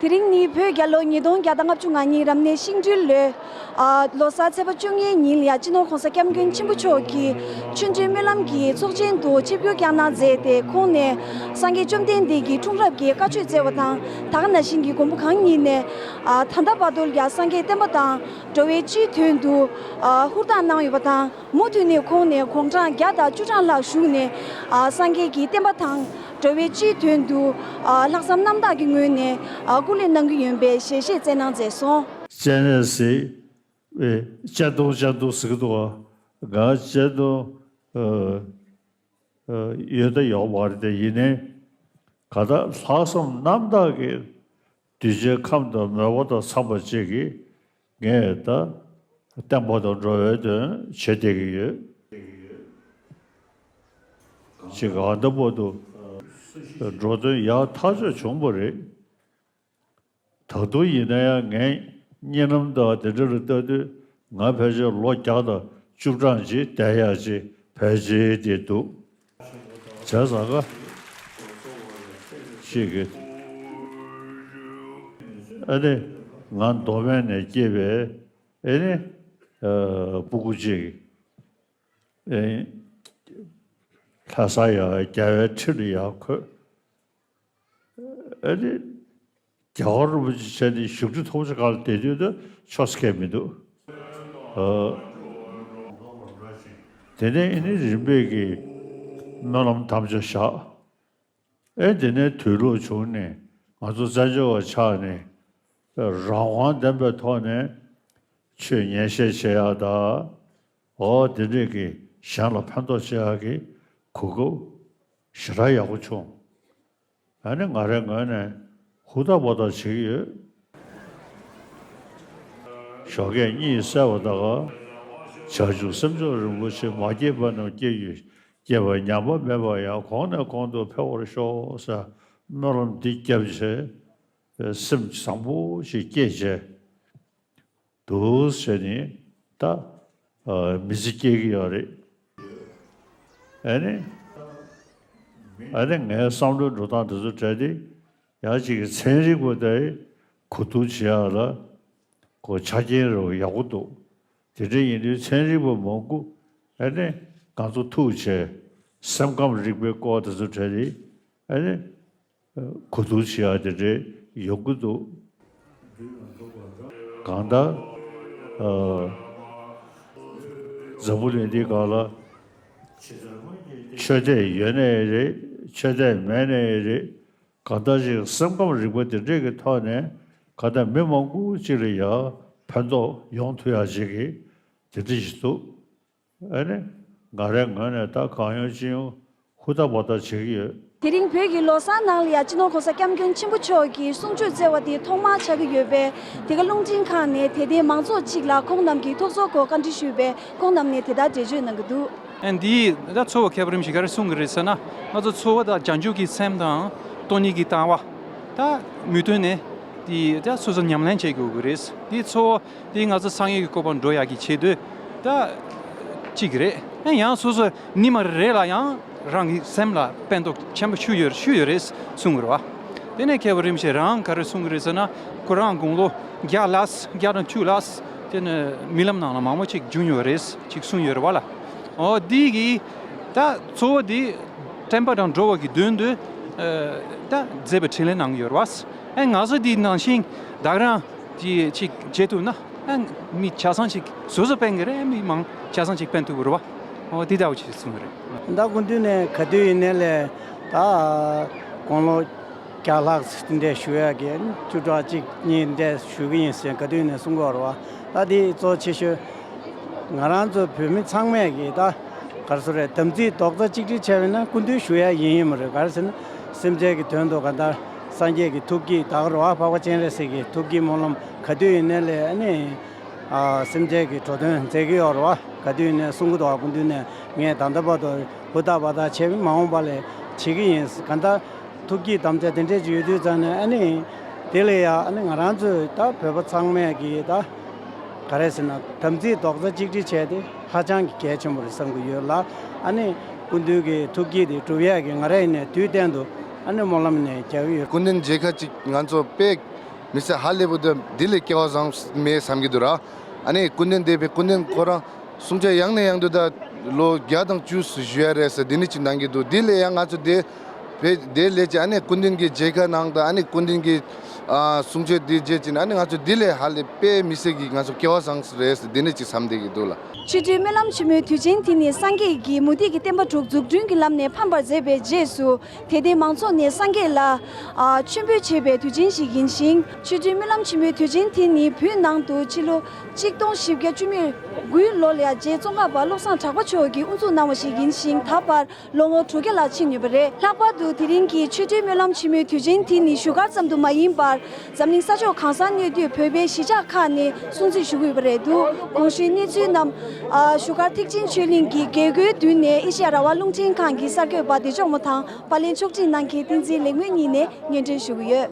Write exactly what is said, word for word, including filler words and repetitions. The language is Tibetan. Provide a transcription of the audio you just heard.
དེ་རིང་ནི་བོད་རྒྱལ་ལོ་ཉིས་སྟོང་བརྒྱ་དང་ལྔ་བཅུ་ང་གཉིས་རབ་གནས་ཤིང་སྦྲུལ་ལོའི་ཨ་ལོ་གསར་ཚེས་པ་བཅུ་གཉིས་ཉིན་ལ་ཡ་སྤྱི་ནོར་༸གོང་ས་༸སྐྱབས་མགོན་ཆེན་པོ་མཆོག་གིས་ཆོས་འབྲེལ་སྨོན་ལམ་གྱི་ཚོགས་ཆེན་དུ་ཆིབས་བསྒྱུར་བསྐྱངས་གནང་མཛད་དེ། ཁོང་ནས་སངས་རྒྱས་བཅོམ་ལྡན་འདས་ཀྱི་འཁྲུངས་རབས་ཀྱི་བཀའ་ཆོས་སྩལ་བ་དང་། ད་ག་ནང་བཞིན་གྱི་མགོན་པོ་གང་ཉིད་ནས་ཨ་ད་ལྟ་བར་དུ་ཡ་སངས་རྒྱས་བསྟན་པ་དང་འགྲོ་བའི་སྤྱིའི་དོན་དུ་ཨ་ཧུར་ཐག་གནང་ཡོད་པ་དང་། མུ་མཐུད་ནས་ཁོང་ནས་དགུང་གྲངས་བརྒྱ་དང་བཅུ་གྲངས་ལྷག་བཞུགས་ནས་ཨ་སངས་རྒྱས་ཀྱི་བསྟན་པ་དང་འགྲོ་བའི་སྤྱིའི་དོན་དུ་ཨ་ལྷག་བསམ་རྣམ་དག་གི་ངོས་ནས་ཨ་སྐུ་ལས་གནང་གི་ཡོད་པའི་ཞལ་བཞེས་བསྩལ་གནང་མཛད་སོང་། སྤྱན་རས་གཟིགས། ཨེ། སྤྱན་སྟོང་སྤྱན་སྟོང་ཟེར་གི་འདུག་ག་ང་སྤྱན་སྟོང་ཨ་ཨ་ཡོད་ད་ཡོད་མ་རེད་དེ། ཡིན་ནའི་ག་ད་ལྷག་བསམ་རྣམ་དག་གིས་གདུལ་བྱའི་ཁམས་དང་མོས་པ་དང་འཚམས་པ་ཅིག་གིས་ངས་ད་བསྟན་པ་དང་འགྲོ་བའི་དོན་བྱེད་བསྡད་ཀྱི་ཡོད། ཅིག་ཨ་ད་བར་དུ་འགྲོ་དོན་ཡག་ཐག་ཆོད་བྱུང་བ་རེད། ད་དུང་ཡིན་ན་ཡང་ངའི་གཉིད་ལམ་དང་དེ་འདྲ་ལ་ལྟ་དུས་ང་ཕལ་ཆེར་ལོ་བརྒྱ་དང་བཅུ་གྲངས་ཅིག་བསྡད་ཡག་ཅིག་ཕལ་ཆེར་དེ་འདུག་བྱས་ཙང་ཀ་ཅིག་གི་ཨ་ནི་ང་མདོ་སྨད་ནས་སྐྱེས་པའི་ཨ་ནི་ཨ་སྤུ་གུ་ཅིག་ཨ་ལྷ་ས་ཡ་རྒྱལ་བའི་ཁྲི་ལ་ཡར་འཁོད། ཨ་ནི་རྒྱལ་བ་རིན་པོ་ཆེ་བྱས་ནས་བཞུགས་ཁྲི་མཐོ་པོ་ཅིག་སྒང་ལ་བསྡད་དུས་ད་ཆོག་ས་ཁེལ་མི་འདུག་ཨ། དེ་ནས་ཨ་ནི་རིམ་པས་ཀྱི་སྨོན་ལམ་དམ་བཅའ་བཞག་ཨེ་དེ་ནས་དུས་ལོག་བྱུང་ནས་ང་ཚོ་བཙན་བྱོལ་བ་ཆགས་ནས་རང་དབང་ལྡན་པའི་ཐོག་ནས་ཆོས་ཉན་བཤད་བྱེད་ཡག་དང་། འོ་དེ་འདྲས་ཀྱི་གཞན་ལ་ཕན་ཐོགས་བྱེད་ཡག་གི་གོ་སྐབས་ཞེ་དྲག་ཡག་པོ་བྱུང་། ཨ་ནི་ང་རའི་ངོས་ནས་ཧུར་ཐག་འབད་ཐག་བྱེད་ཀྱི་ཡོད། ཞོགས་ཀས་གཉིད་སད་པ་དང་། བྱང་ཆུབ་སེམས་མཆོག་རིན་པོ་ཆེ། མ་སྐྱེས་པ་རྣམས་སྐྱེ་གྱུར་ཅིག་སྐྱེས་པ་ཉམས་པ་མེད་པར་ཡང་གོང་ནས་གོང་དུ་འཕེལ་བར་ཤོག་ཟེར་སྨོན་ལམ་འདི་བརྒྱབ་བྱས། སེམས་བཟང་པོ་ཞིག་སྐྱེས་བྱས། འདུག་ཟེར་ནས་ད་ཨ་མི་ཚེ་སྐྱེལ་གྱི་ཡོད་རེད། ཨ་ནི་ཨ་ནི་ངའི་བསམ་བློའི་འགྲོ་སྟངས་དེ་ཚོ་གྲས་དེ་ཡང་ཅིག་གི་ཚན་རིག་པ་དེ་གོ་བསྡུར་བྱེད་ཡག་ལ་ཁོ་ཆ་རྐྱེན་རེ་བ་ཡག་པོ་འདུག་དེ་འདྲ་ཡིན་དུས་ཚན་རིག་པ་མང་པོ་ཨ་ནི་ང་ཚོ་ཐུག་བྱས་སེམས་ཁམས་རིག་པའི་སྐོར་དེ་ཚོ་གྲས་དེ་ཨ་ནི། གོ་བསྡུར་བྱེད་ཡག་དེ་འདྲའི་ཡོང་གི་འདུག་གང་ལྟར། ཨ། འཛམ་བུ་གླིང་འདིའི་སྒང་ལ་ཆོས་དད་ཡོད་ནའི་རེད། ཆོས་དད་མེད་ནའི་རེད། གང་ལྟར་ཅིག་སེམས་ཁམས་རིག་པ་དེ་འདྲས་ཀྱི་ཐོག་ནས་གང་ལྟར་མི་མང་པོ་ཅིག་ལ་ཡང་ཕན་ཐོགས་ཡོང་ཐུབ་ཡག་ཅིག་གི་དེ་འདྲ་ཞིག་འདུག་ཨ་ནི་ང་རའི་ངོས་ནས་ད་གང་ཡོང་ཅི་ཡོང་ཧུར་ཐག་འབད་ཐག་བྱེད་ཀྱི་ཡོད། དེ་རིང་བོད་ཀྱི་ལོ་གསར་ནང་ལ་ཡ་སྤྱི་ནོར་༸གོང་ས་༸སྐྱབས་མགོན་ཆེན་པོ་མཆོག་གིས་གསུང་ཆོས་སྩལ་བ་དེ་ཐོག་མར་ཆགས་ཀྱི་ཡོད་པས། དེ་ག་རླུང་འཕྲིན་ཁང་ནས་དད་ལྡན་མང་ཚོགས་གཅིག་ལ་ཁོང་རྣམས་ཀྱི་ཐུགས་གསོའི་སྐོར་བཀའ་འདྲི་ཞུས་པས། ཁོང་རྣམས་ནས་དེ་ལྟར་འགྲེལ་བརྗོད་གནང་གི་འདུག་ཨ་འདི་ད་ཚོར་བ་ཁྱད་པར་རིམ་བཞིན་ག་རེ་གསུང་གི་རེད་ཟེར་ན། ང་ཚོ་ཚོར་བ་དང་བྱང་ཆུབ་ཀྱི་སེམས་དང་སྟོང་ཉིད་ཀྱི་ལྟ་བ། ད་མུ་མཐུད་ནས་དེ་ད་སོ་སོ་ཉམས་ལེན་བྱེད་དགོས་ཀྱི་རེད། དེ་ཚོར་བ། དེ་ང་ཚོ་སངས་རྒྱས་ཀྱི་གོ་འཕང་འགྲོ་ཡག་གི་ཆེད་དུ་ད་གཅིག་རེད། ཨ་ཡང་སོ་སོ་ཉི་མ་རེ་ལ་ཡང་རང་གི་སེམས་ལ་ཕན་ཐོགས་ཆེན་པོ་ཞིག་ཡོད་ཞིག་ཡོད་རེད་གསུང་གི་རེད་བ། དེ་ནས་མཁས་པ་རིན་པོ་ཆེ་རང་ག་རེ་གསུང་གི་རེད་ཟེར་ན། ཁོ་རང་དགུང་ལོ་བརྒྱ་ལ་བརྒྱ་དང་བཅུ་ལ་དེ་ནས་རྨི་ལམ་ནང་ལ་མང་པོ་ཅིག་བྱུང་ཡོད་རེད་ཅིག་གསུངས་ཡོད་རེད་བ་ལ། འོ་དེ་གི་ད་ཚོར་བ་དེ་དྲན་པ་དང་འགྲོ་བ་གི་དོན་དུ་ད་མཛད་པའི་འཕྲིན་ལས་གནང་གི་ཡོད་རེད་བ། ཨ་ང་ཚོ་འདི་ནང་བཞིན་བདག་རང་གིས་ཅིག་བྱེད་ཐུབ་ན། ཨ་མི་ཆ་ཚང་ཅིག་སོ་སོ་ཕན་གི་རེད། མི་མང་ཆ་ཚང་ཅིག་ཕན་ཐོགས་རེད་བ། འོ་འདི་ལྟ་བུ་ཅིག་གསུངས་རེད། ད་སྐུ་མདུན་ནས་ག་དུས་ཡིན་ནའི་ལས་ད་དགུང་ལོ་བརྒྱ་ལྷག་འདི་འདྲས་བཞུགས་ཡག་གི་བཅུ་ཕྲག་གཅིག་གཉིས་འདྲས་བཞུགས་ཀྱི་ཡིན་ཟེར་ག་དུས་ཡིན་ནའི་གསུང་གི་ཡོད་རེད་བ། ད་འདི་གཙོ་ཆེ་ཤོས་ང་རང་ཚོ་བོད་མི་ཚང་མས་ཀྱི་ད་ག་རེ་ཟེར་རེད། དམ་ཚིག་རྡོག་རྩ་གཅིག་སྒྲིལ་བྱས་པ་ཡིན་ན་སྐུ་མདུན་བཞུགས་ཡག་ཡིན་ཡིན་མ་རེད། ག་རེ་ཟེར་ན་སེམས་ཅན་གྱི་དོན་དུ་གང་ལྟར་སངས་རྒྱས་ཀྱི་ཐུགས་བསྐྱེད་ད་ག་རེ་བ་འཕགས་པ་སྤྱན་རས་གཟིགས་ཀྱི་ཐུགས་བསྐྱེད་སྨོན་ལམ་ག་དུས་ཡིན་ནའི་ལས་ཨ་ནི། ཨ་སེམས་ཅན་གྱི་འགྲོ་དོན་མཛད་ཀྱི་ཡོད་རེད་བ། ག་དུས་ནས་གསུང་གི་འདུག་བ། སྐུ་མདུན་ནས་ངས་ད་ལྟ་བར་དུ་ཧུར་ཐག་འབད་ཐག་བྱས་པས་མ་འོངས་པ་ལ་བྱེད་ཀྱི་ཡིན། གང་ལྟར་ཐུགས་བསྐྱེད་དམ་བཅའ་དེ་འདྲས་ཅིག་ཡོད་དུས་ཙང་ནས་ཨ་ནི་དེ་ལས་ཡང་ཨ་ནི་ང་རང་ཚོས་ད་བོད་པ་ཚང་མས་ཀྱིས་ད་ག་རེ་ཟེར་ན་དམ་ཚིག་རྡོག་རྩ་གཅིག་སྒྲིལ་བྱས་ཏེ་ཧ་ཅང་གི་གལ་ཆེན་པོ་རེད་བསམ་གྱི་ཡོད་ལ། ཨ་ནི་སྐུ་མདུན་གྱི་ཐུགས་བསྐྱེད་དེ་སྒྲུབ་ཡག་གི་ང་རང་ཡིན་ནའི་དུས་གཏན་དུ་ཨ་ནི་སྨོན་ལམ་ནས་རྒྱག་གི་ཡོད། སྐུ་མདུན་མཇལ་ཁ་ཅིག་ང་ཚོ་དཔེ་ མི་ཚེ་ཧ་ལས་པོ་དེ་འདི་ལས་སྐལ་བ་བཟང་མེད་བསམ་གྱི་འདུག་ར། ཨ་ནི་སྐུ་མདུན་བསྡད་པའི་སྐུ་མདུན་ཁོ་རང་གསུང་ཆོས་ཡང་ནས་ཡང་དུ་ད་ལོ་བརྒྱ་དང་བཅུ་ཞུ་ཡ་རེད་ཟེར་འདི་ནི་ཅིག་གནང་གི་འདུག་འདི་ལས་ཡང་ང་ཚོ་དེ་བེད་དེ་ལས་ཀྱི་ཨ་ནི་སྐུ་མདུན་གྱི་མཇལ་ཁ་གནང་དང་ཨ་ནི་སྐུ་མདུན་གྱི་ཨ་གསུང་ཆོས་འདི་བརྗེད་ཅིག་ཨ་ནི་ང་ཚོ་འདི་ལས་ཧ་ལས་དཔེ་མི་སྲིད་ཀྱི་ང་ཚོ་སྐལ་བ་བཟང་རེད་ཟེར་འདི་ནི་ཅིག་བསམ་བསྡད་ཀྱི་འདུག་ལ། ཆོ་འཕྲུལ་སྨོན་ལམ་ཆེན་མོའི་དུས་ཆེན་དེ་ནི་སངས་རྒྱས་ཀྱིས་མུ་སྟེགས་ཀྱི་བསྟན་པ་དྲུག་འཛུགས་སྐྲུན་གྱི་ལམ་ནས་ཕམ་པར་མཛད་པའི་རྗེས་སུ། དད་ལྡན་མང་ཚོགས་ནས་སངས་རྒྱས་ལ་ཨ་མཆོད་འབུལ་བྱེད་པའི་དུས་ཆེན་ཞིག་ཡིན་ཞིང་། ཆོ་འཕྲུལ་སྨོན་ལམ་ཆེན་མོའི་དུས་ཆེན་དེ་ནི་བོད་ནང་དུ་ཕྱི་ལོ་ཆིག་སྟོང་བཞི་བརྒྱ་བཅུ་མེད་དགུའི་ལོ་ལ་རྗེ་ཙོང་ཁ་པ་བློ་བཟང་གྲགས་པ་མཆོག་གིས་དབུ་འཛུགས་གནང་བ་ཞིག་ཡིན་ཞིང་ད་བར་ལོ་ངོ་དྲུག་བརྒྱ་ལ་ཕྱིན་ཡོད་པ་རེད། ལྷག་པར་དུ་དེ་རིང་གི་ཆོ་འཕྲུལ་སྨོན་ལམ་ཆེན་མོའི་དུས་ཆེན་དེ་ནི་བཞུགས་སྒར་ཙམ་དུ་མ་ཡིན་པར་འཛམ་གླིང་ས་ཕྱོགས་གང་སར་གནས་སྡོད་བོད་པའི་གཞིས་ཆགས་ཁག་ནས་སྲུང་བརྩི་ཞུ་གི་ཡོད་པ་རེད་འདུག་གོང་ཞུས་གནས་ཚུལ་རྣམས་ཨ་བཞུགས་སྒར་ཐེག་ཆེན་ཆོས་གླིང་གི་རྒྱལ་སྒོའི་མདུན་ནས་ཨེ་ཤེ་ཡ་རང་དབང་རླུང་འཕྲིན་ཁང་གི་གསར་འགོད་པ་བདེ་མཆོག་མོ་དང་པར་ལེན་ཕྱོགས་སྒྲིག་གནང་མཁན་བསྟན་འཛིན་ལེགས་སྨོན་གཉིས་ནས་སྙན་སྒྲོན་ཞུ་གི་ཡོད།